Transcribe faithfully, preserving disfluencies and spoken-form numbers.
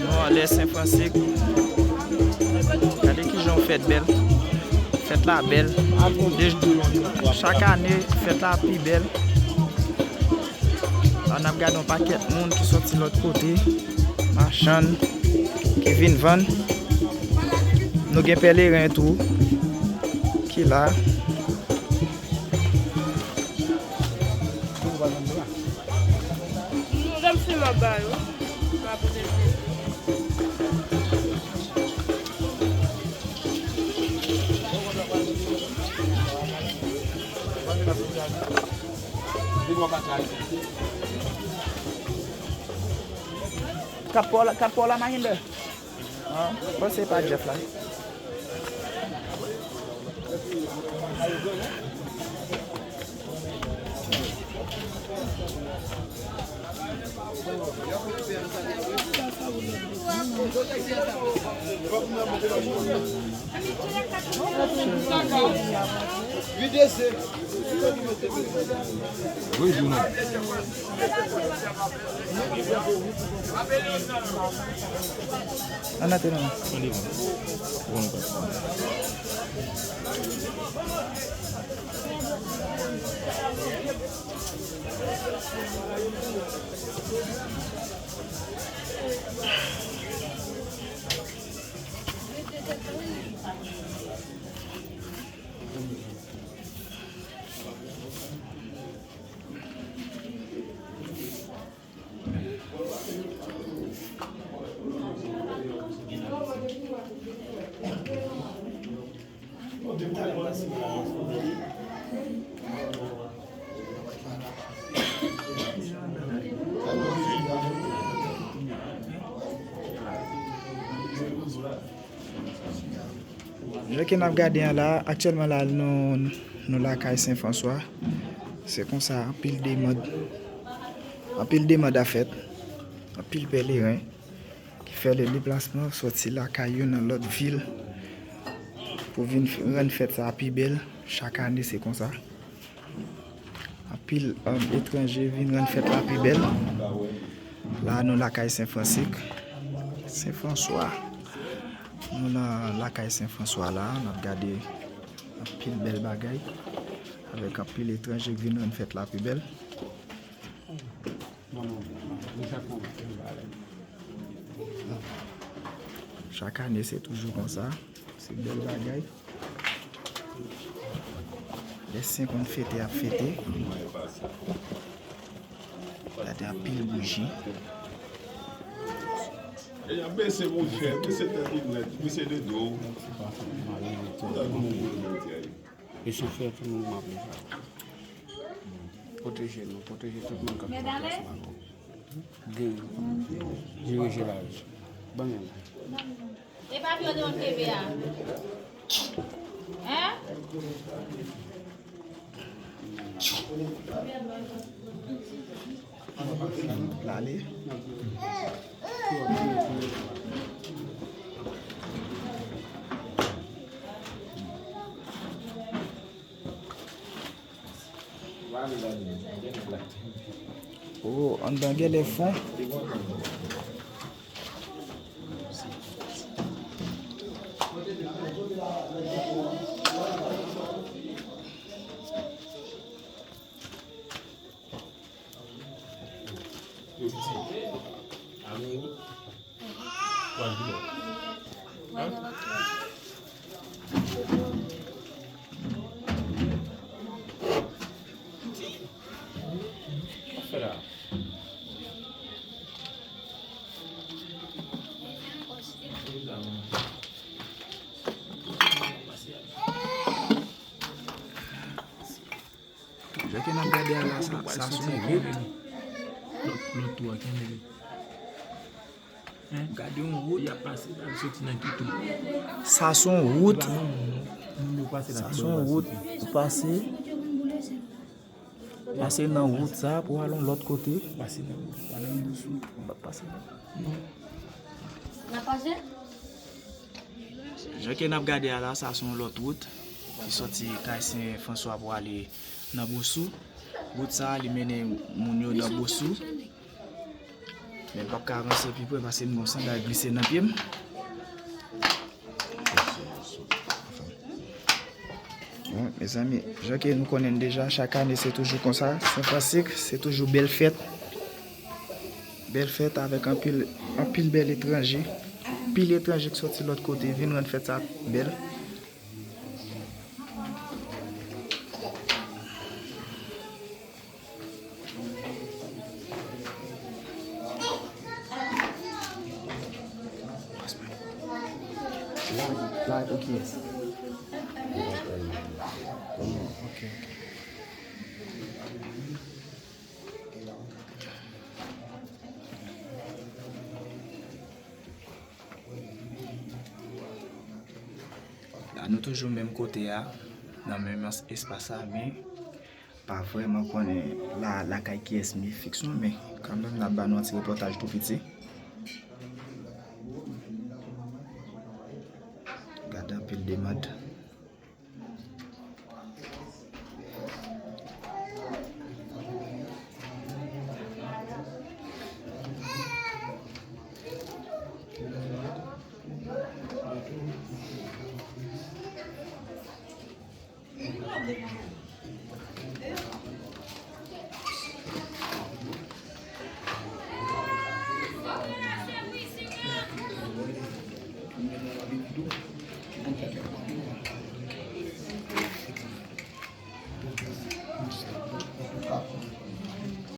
Nou anlè Sen Fransik. Gade kijan fèt bèl. Fèt la bèl. De, chak ane, fèt la pi bèl. La, n ap gade yon pakèt moun ki soti lòt kote. Machann ki vin vann. Nou gen pèleren tou ki la. Lè m fin m ap ba yo. M ap poze l. Kat pa w la, kat pa w la, Mahinder? An? Bon, se pa Jeff la. Vide se. Wi, jounen. Ann antre non. Ann devan. Bon, nou pase. Jan ke n ap gade an la, aktyèlman la, nou, nou lakay Sen Franswa. Se konsa, anpil demann, anpil demann ap fèt, anpil pèleren ki fè le deplasman soti lakay yo nan lòt vil pou vin f-, rann fèt sa a pi bèl. Chak ane, se konsa. Anpil, um, etranje vin rann fèt la pi bèl. La, nou lakay Sen Fransik, Sen Franswa. Nou nan lakay Sen Franswa la, n ap gade anpil bèl bagay, avèk anpil etranje k vin rann fèt la pi bèl. Chak ane, se toujou konsa. Se bèl bagay. Lè Sen konn fete, ap fete. Gade anpil bouji. E y ap bese, monchè, bese tèt ou nèt, bese de do. Ou ta nou moun, monchè. E se fè tout moun m ap di sa. Pwoteje nou, pwoteje tout moun k ap fè ansanm avè w. Gen, dirije lavi. Ban men. E papi yo te konn kenbe a. Hein? Lale. Oh, anndan genlè fon. Jan ke n ap gade a la, sa, sa se yon wout. Lòt, lòt tou a, kenbe li. Gade yon wout. Y ap pase, y ap soti nan ki tou. Sa se yon wout. Sa se yon wout. Ou pase, pase nan wout sa pou al yon lòt kote. Pase nan wout, pa nan wout sou. Pa pase nan. Non. N ap pase? Jan ke n ap gade a la, sa se yon lòt wout ki soti kay Sen Franswa pou ale nan Bosou. Wout sa a, li mennen moun yo nan Bosou. Men m p ap ka avanse pi pre paske m gen yon sandal glise nan pye m. Bon, mezanmi, jan ke nou konnen deja, chak ane se toujou konsa. Sen Fransik, se toujou bèl fèt. Bèl fèt avèk anpil, anpil bèl etranje. Anpil etranje ki soti lòt kote vin rann fèt sa bèl. Live, live, ok. Oh, ok, ok. La, nou toujou menm kote a, nan menm es-, espas la, men pa vrèman konnen la, lakay kiyès mi fiks non, men kanmenm n ap ba nou yon ti repòtaj tou piti. Gade anpil demann.